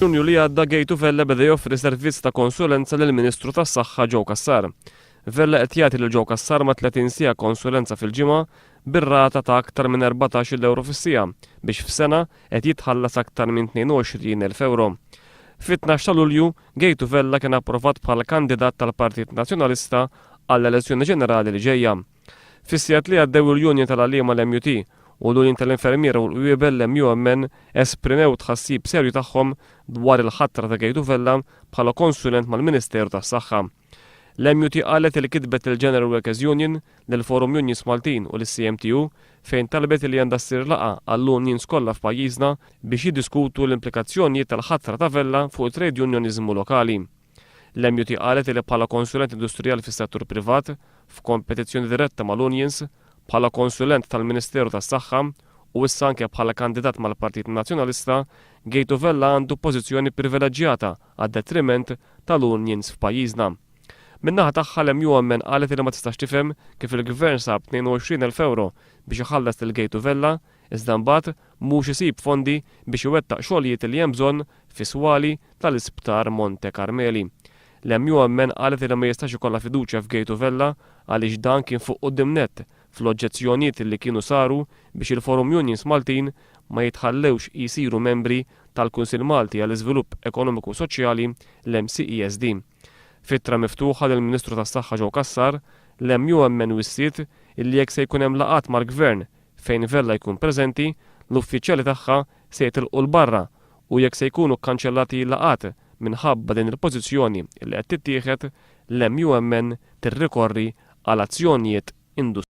Ġunju li għadda Gejtu Vella beda joffri servizz ta' konsulenza lill-Ministru tas-Saħħa Joe Cassar. Vella qed jagħti lil Joe Cassar ma' 30 siegħa konsulenza fil-ġimgħa bir-rata ta' aktar minn 14-il ewro fis-siegħa biex f'sena qed jitħallas aktar minn 22,000 ewro. Fit-12 ta' Lulju, Gejtu Vella kien approvat bħala kandidat tal-Partit Nazzjonalista għall-elezzjoni ġenerali li ġejja. Fis-sigħat li għaddew il-Union tal-Għalliema l-MUT u l-Union tal-Infermiera u l-Qwiebel l-MUMN esprimew tħassib serju tagħhom dwar il-ħatra ta' Gejtu Vella bħala konsulent mal-Ministeru tas-Saħħa. L-MUT qalet li kitbet lill-General Workers Union, lill-Forum Unions Maltin u lis-CMTU fejn talbet li għandha ssir laqgħa għall-unions kollha f'pajjiżna biex jiddiskutu l-implikazzjonijiet tal-ħatra ta' Vella fuq it-trade unioniżmu lokali. L-MUT qalet li bħala konsulent industrijali fis-settur privat, f'kompetizzjoni diretta mal-unions, bħala konsulent tal-Ministeru tas-Saħħa u issa anke bħala kandidat mal-Partit Nazzjonalista, Gejtu Vella għandu pożizzjoni privileġġjata għad-detriment tal-unions f'pajjiżna. Min-naħa tagħha l-MUMN qalet li ma tistax tifhem kif il-Gvern sab 22,000 ewro biex iħallas lil Gejtu Vella iżda mbagħad mhux isib fondi biex iwettaq xogħlijiet li hemm bżonn fis-swali tal-Isptar Monte Carmeli. L-MUMN qalet li ma jistax ikollha fiduċja f'Gejtu Vella għaliex dan kien fuq quddiem nett fl-oġġezzjonijiet li kienu saru biex il-Forum Unions Maltin ma jitħallewx jsiru membri tal-Kunsill Malti għall-Iżvilupp Ekonomiku u Soċjali, l-MCESD. F'ittra miftuħa lill-Ministru tas-Saħħa Joe Cassar, l-MUMN wissiet illi jekk se jkun hemm laqgħat mal-Gvern fejn Vella jkun preżenti, l-uffiċjali tagħha se jitilqu 'l barra u jekk se jkunu kkanċellati laqgħat minħabba din il-pożizzjoni li qed tittieħed, l-MUMN tirrikorri għal azzjonijiet industrijali.